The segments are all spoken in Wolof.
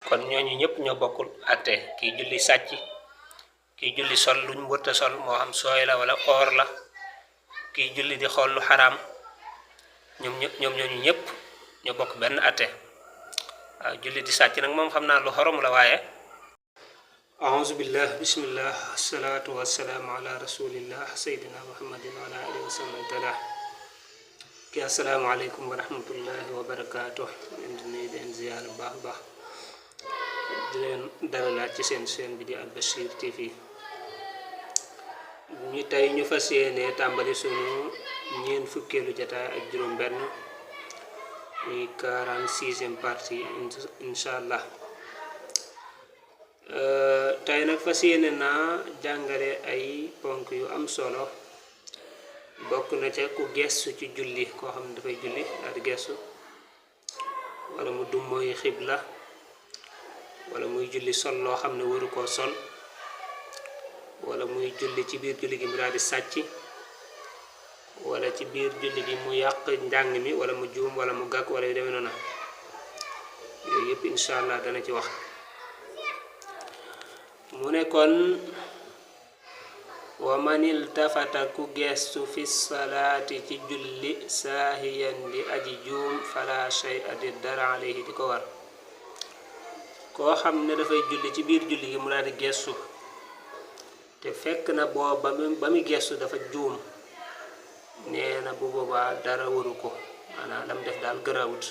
kon ñooñu ñëpp ñoo bokkul atte kii julli sàcc kii julli sol luñ wërta sol moo xam sooy la wala or la kii julli di xool lu xaraam ñoom ñooñu ñëpp ñoo bokk benn atte waaw julli di sàcc nag moom xam naa lu xorom la waaye aouzu billah bismillah asalaatu wasalaamu ala rasulillah sayyidina muhammadin wa ala alihi wa sallam taala ki asalaamaaleykum wa rahmatullahi wa barakaatu leen di nuyu leen ziyaar bu baax baax di leen dalalaat ci seen chaîne bi di Al Bachir TV ñu tey ñu fas yéene tàmbali sunu ñeen fukkeelu jataay ak juróom benn muy 46e partie insha allah tey nag fas yéene naa jàngale ay ponk yu am solo bokk na ca ku gestu ci julli koo xam ne dafay julli daal di gestu wala mu dum mooy xibla wala muy julli sol loo xam ne waru koo sol wala muy julli ci biir julli gi mu daal di sàcc wala ci biir julli gi mu yàq njàng mi wala mu juum wala mu gàkk wala yu demee noonu yooyu yëpp incha allah dana ci wax mu ne kon wa man iltafata ku gestu fi salaati ci julli saahiyan di aji juum fala shay'a di dara alayhi di ko war koo xam ne dafay julli ci biir julli gi mu daal di gestu te fekk na boo ba muy gestu dafa juum nee na bu boobaa dara waru ko maanaam lam def daal gërawut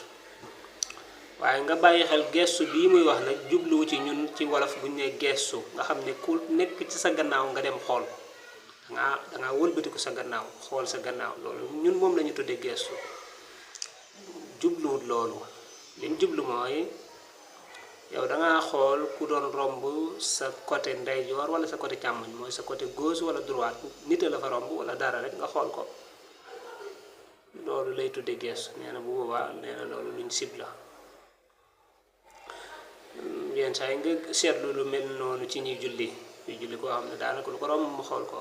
waaye nga bàyyi xel gestu bii muy wax nag jubluwu ci ñun ci wolof bu ñu ne gestu nga xam ne ku nekk ci sa gannaaw nga dem xool dangaa wëlbatiku sa gannaaw xool sa gannaaw loolu ñun moom la ñu tuddee gestu jubluwut loolu lim jublu mooy yow dangaa xool ku doon romb sa côté ndeyjoor wala sa côté càmmoñ mooy sa côté gauche wala droite nit la fa romb wala dara rek nga xool ko loolu lay tuddee gestu nee na bu boobaa nee na loolu luñ sib la yenn saa yi nga seetlu lu mel noonu ci ñuy julli koo xam ne daanaka lu ko romb mu xool ko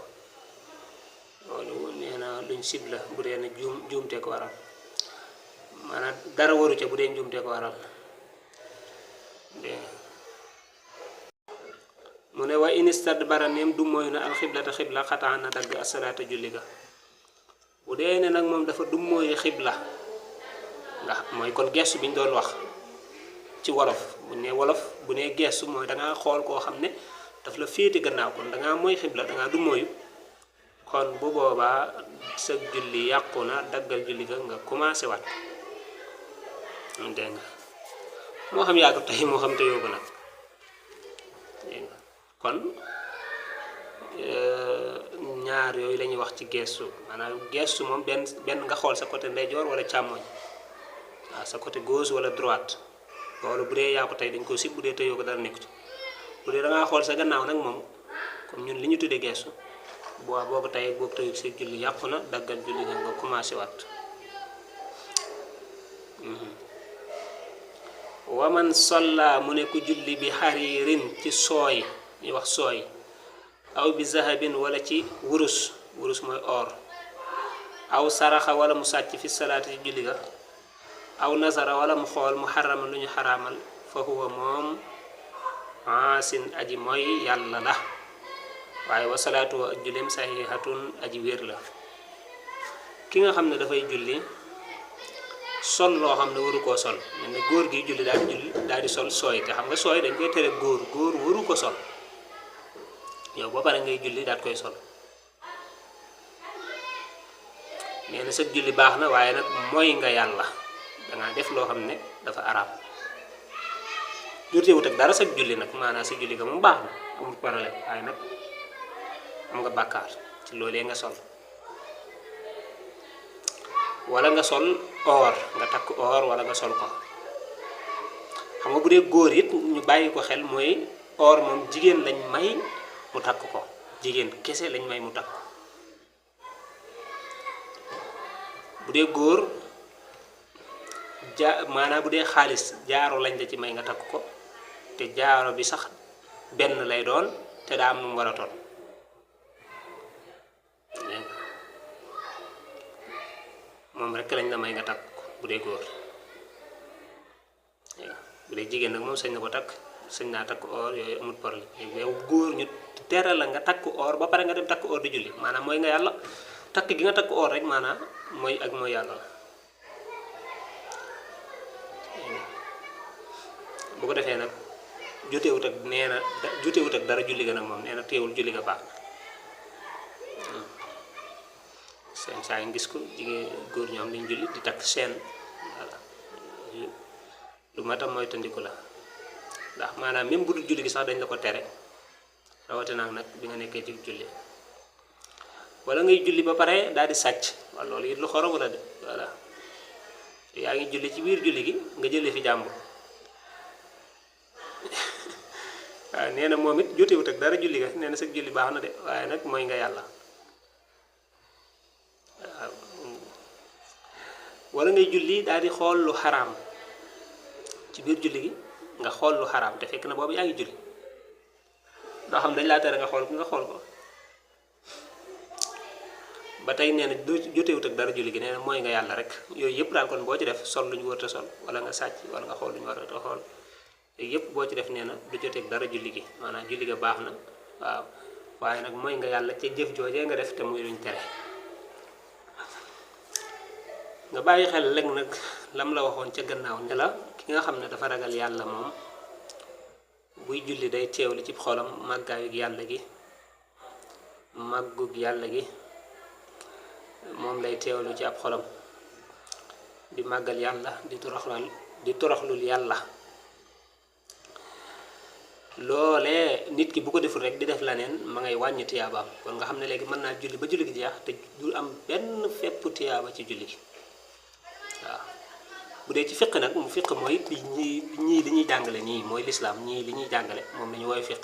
loolu nee na luñ sib la bu dee ne juumte ko waral maanaam dara waru ca bu dee juumte ko waral mu ne wa in istadbara neem du mooy na alxiblata xibla xataan na dagg asalaata julli ga bu dee ne nag moom dafa du mooy xibla ndax mooy kon gestu bi ñu doon wax ci wolof bu ne wolof bu ne gestu mooy dangaa xool koo xam ne daf la féete gannaaw kon dangaa mooy xibla dangaa du mooyu kon bu boobaa sa julli yàqu na daggal julli ga nga commencé waat dégg nga moo xam yàgg tey moo xam te yóbbu nag kon ñaar yooyu la ñuy wax ci gestu maanaam gestu moom benn nga xool sa côté ndeyjoor wala càmmoñ waaw sa côté gauche wala droite loolu bu dee yaa ko tey dañ ko sib bu dee teyoo ko dara nekku ci bu dee dangaa xool sa gannaaw nag moom comme ñun li ñu tuddee gestu boo ko tey boo ko tey sa julli yàqu na daggal julli nga commencé waat waman solla mu ne ku julli bi xariirin ci sooy ñuy wax sooy aw bi zahabin wala ci wurus mooy or aw saraxa wala mu sàcc fi salaati ci julli ga aw nazara wala mu xool mu xaramal lu ñu xaraamal fa huwa moom aasin aji mooy yàlla la waaye wa salaatu ak julleem saxiixatun aji wér la ki nga xam ne dafay julli sol loo xam ne waru koo sol mel ne góor gi julli daal di sol sooy te xam nga sooy dañ koy tere góor waru ko sol yow ba pare ngay julli daal koy sol nee na sa julli baax na waaye nag mooy nga yàlla dangaa def loo xam ne dafa araam jotewut ak dara sa julli nag maanaam sa julli ga moom baax na amul problème waaye nag am nga bàkkaar ci loolee nga sol wala nga sol or nga takk or wala nga sol ko xam nga bu dee góor it ñu bàyyi ko xel mooy or moom jigéen lañ may mu takk ko jigéen kese lañ may mu takk bu dee góor maanaam bu dee xaalis jaaro lañ la ci may nga takk ko te jaaro bi sax benn lay doon te daa am nu mu war a toll moom rek lañ la may nga takk ko bu dee góor bu dee jigéen nag moom sañ na ko takk sañ naa takk or yooyu amul problème yow góor ñu tere la nga takk or ba pare nga dem takk or di julli maanaam mooy nga yàlla takk gi nga takk or rek maanaam mooy ak mooy yàlla la bu ko defee nag jotewut ak nee na jotewut ak dara julli ga nag moom nee na teewul julli ga baax seen saa yi gis ko jigéen góor ñoom liñ julli di takk seen voilà lu ma tam mooy tandiku la ndax maanaam même bu dul julli gi sax dañ la ko tere rawatina nag bi nga nekkee ci julli wala ngay julli ba pare daal di sàcc wala loolu it lu xoromu la de voilà yaa ngi julli ci biir julli gi nga jëlee fi jàmbur waaw nee na moom it jotewut ak dara julli ga nee na sax julli baax na de waaye nag mooy nga yàlla waaw wala ngay julli daal di xool lu xaraam ci biir julli gi nga xool lu xaraam te fekk na boobu yaa ngi julli doo xam dañ laa tere nga xool ko ba tey nee na jotewut ak dara julli gi nee na mooy nga yàlla rek yooyu yëpp daal kon boo ci def sol lu ñu war a sol wala nga sàcc wala nga xool lu ñu war a xool yooyu yëpp boo ci def nee na du joteeg dara julli gi maanaam julli ga baax na waaw waaye nag mooy nga yàlla ca jëf joojee nga def te muy luñ tere nga bàyyi xel rek nag lam la waxoon ca gannaaw ne la ki nga xam ne dafa ragal yàlla moom buy julli day teewlu ci xolam màggaayug yàlla gi màggug yàlla gi moom lay teewlu ci ab xolam di màggal yàlla di toroxlul yàlla loolee nit ki bu ko deful rek di def leneen ma ngay wàññi tiyaabaam kon nga xam ne léegi mën naa julli ba julli gi jeex te du am benn fepp tiyaaba ci julli gi waaw bu dee ci fiq nag mu fiq mooy ñii li ñuy jàngale nii mooy lislaam ñii li ñuy jàngale moom la ñu woowee fiq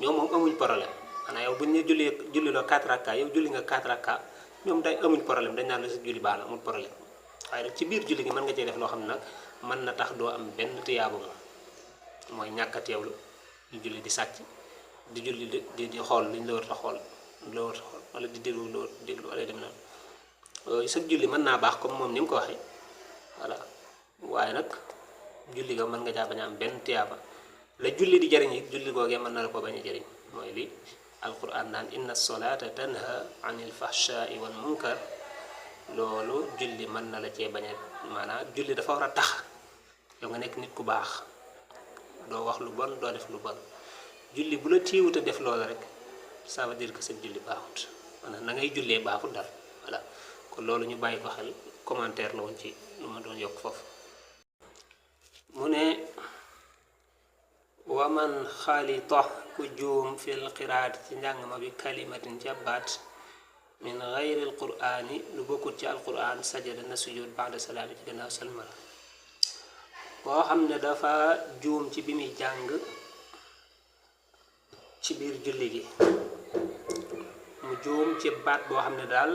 ñoom moom amuñ problème maanaam yow buñ ne julli loo 4 rakka yow julli nga 4 rakka ñoom day amuñ problème dañ naan la sa julli baax na amul problème waaye nag ci biir julli gi mën nga cee def loo xam ne nag mën na tax doo am benn tiyaaba moom mooy ñàkk a teewlu di julli di sàcc di julli di xool liñ la war a xool wala di déglu wala dem na yooyu sa julli mën naa baax comme moom ni mu ko waxee voilà waaye nag julli ga mën nga caa bañ a am benn tiyaaba la julli di jëriñ it julli googee mën na la ko bañ a jëriñ mooy li alquran naan inna solata tanha anil fahshai wal munkar loolu julli mën na la cee bañ a maanaam julli dafa war a tax yow nga nekk nit ku baax doo wax lu bon doo def lu bon julli bu la tiiwut a def loola rek ça veut dire que sa julli baaxut maanaam na ngay jullee baaxut dara voilà kon loolu ñu bàyyi ko xel commentaire la woon ci lu ma doon yokk foofu mu ne waman xaalita ku juum fil qiraat ci njàng ma bi kalimatin ca baat min gayri al qur'ani lu bokkut ci alquran sajada na sujud ba'da salaami ci gannaaw salmal boo xam ne dafa juum ci bi muy jàng ci biir julli gi mu juum ci baat boo xam ne daal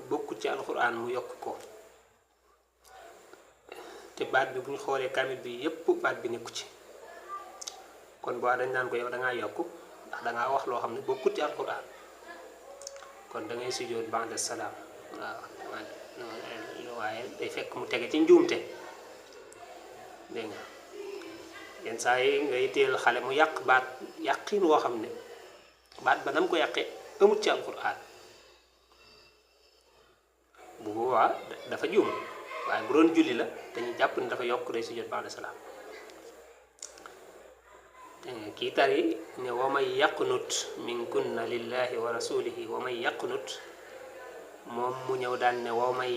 bokkut ci alquran mu yokk ko te baat bi bu ñu xoolee kamil bi yépp baat bi nekku ci kon boo dañ naan ko yow da ngaa yokk ndax da ngaa wax loo xam ne bokkut ci alquran kon da ngay sujjóot ba'da salaam waaw waaye day fekk mu tege ci njuumte dégg nga yenn saa yi ngay teel xale mu yàq baat yàqin woo xam ne baat ba nam ko yàqee amut ci alquran bu boobaa dafa juum waaye bu doon julli la dañuy jàpp ne dafa yokk day sujjóot ba'da salaam kii tari ne wa may yaqnut min kunna lillahi wa rasulihi wa may yaqnut moom mu ñëw daan ne wa may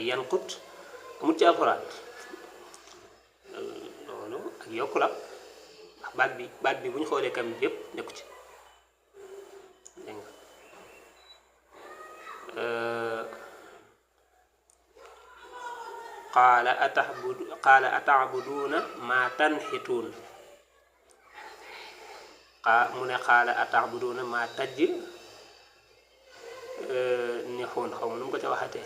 yanqut amul ci alxuraan loolu ak yokku la ndax baat bi bu ñu xoolee kam yépp nekku ci dégg nga qaala ata'buduuna maa tanxituun mu ne qaala ata'buduuna maa nixuun xaw ma nu mu ko ca waxatee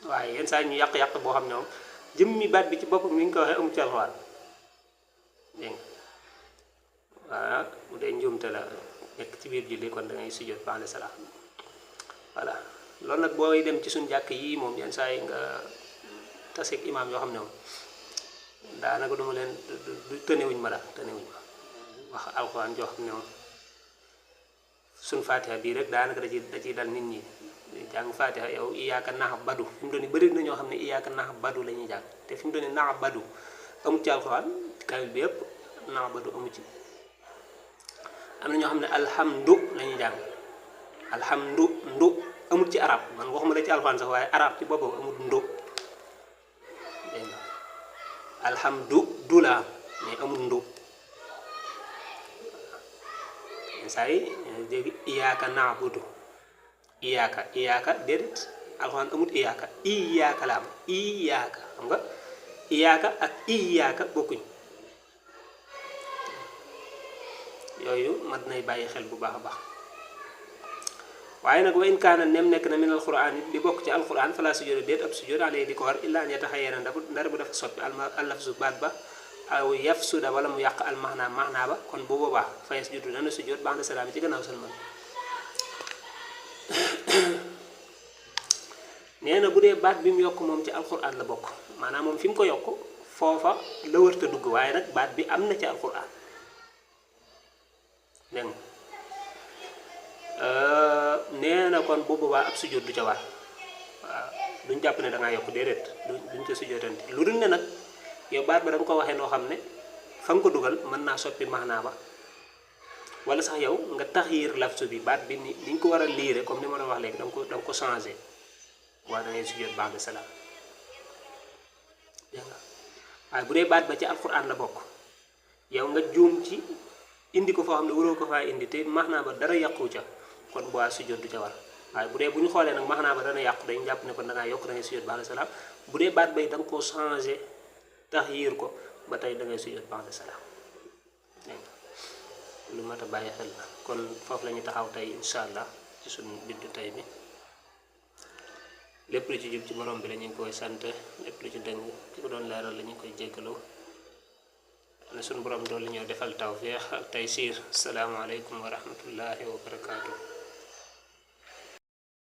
waaye yenn saa ñu yàq-yàq boo xam ne moom jëmmi baat bi ci boppam mi ngi ko waxee amu ci alxuraan dégg nga waaw bu dee njuumte la nekk ci biir julli kon da ngay sujjóot ba'da salaam voilà loolu nag booy dem ci suñ jàkk yi moom yenn saa yi nga taseeg imaam yoo xam ne moom daanaka duma leen du tënewuñ ma daal tënewuñ ma wax alxuraan joo xam ne moom suñ fatiha bii rek daanaka da ciy dal nit ñi jàng fatiha yow iyaaka na'budu fi mu doon bëri na ñoo xam ne iyaaka na'budu la ñuy jàng te fi mu doon na'budu amu ci alxuraan kaamil bi yëpp na'budu amu ci am na ñoo xam ne alhamdu la ñuy jàng alhamdu ndu amul ci arab man waxuma la ci alxuraan sax waaye arab ci boppam amul ndu dégg nga alhamdu du la am mais amul ndu saa yi dégg iyaaka na'budu iyaaka déedéet alxuraan amul iyaaka la am iyaaka xam nga iyaaka ak iyaaka bokkuñ yooyu mat nay bàyyi xel bu baax a baax waaye nag wa in kaana nem nekk na min alquran it di bokk ci alquran fala sujjóoda déet ab sujjóot alayhi di ko war illa an yataxayyara ndara bu dafa soppi allafzu baat ba aw yafsuda wala mu yàq almaxnaa maxnaa ba kon bu boobaa fa yasjudu dana sujjóot ba'da salaam ci gannaaw salman nee na bu dee baat bi mu yokk moom ci alquran la bokk maanaam moom fi mu ko yokk foofa la wërta dugg waaye nag baat bi am na ci alquran dégg nga nee na kon bu boobaa ab sujjóot du ca war waaw duñ jàpp ne da ngaa yokk déedéet duñ ca sujjóotante lu dul ne nag yow baat ba da nga ko waxee noo xam ne fa nga ko dugal mën naa soppi maanaa ba wala sax yow nga taxyiir lafsu bi baat bi ni ñu ko war a liire comme ni ma doon wax léegi da nga ko changé waaye da ngay sujjóot ba'da salaam dégg nga waaye bu dee baat ba ci alquran la bokk yow nga juum ci indi ko foo xam ne waroo ko faa indi te maanaa ba dara yàqu ca kon bu waa sujjóot du ca war waaye bu dee bu ñu xoolee nag maanaa ba dana yàqu dañu jàpp ne kon da ngaa yokk da ngay sujjóot ba'da salaam bu dee baat bay da nga koo changé taxyiir ko ba tey da ngay sujjóot ba'da salaam dégg nga lu mat a bàyyi xel la kon foofu la ñu taxaw tey incha allah ci suñu bindu tey bi lépp lu ci jub ci borom bi la ñu ngi koy sant lépp lu ci dëng ci ko doon leeral la ñu koy jéggaloo na suñu borom doon la ñoo defal tawfiix ak taysiir asalaamaaleykum wa rahmatullahi wa barakaatu.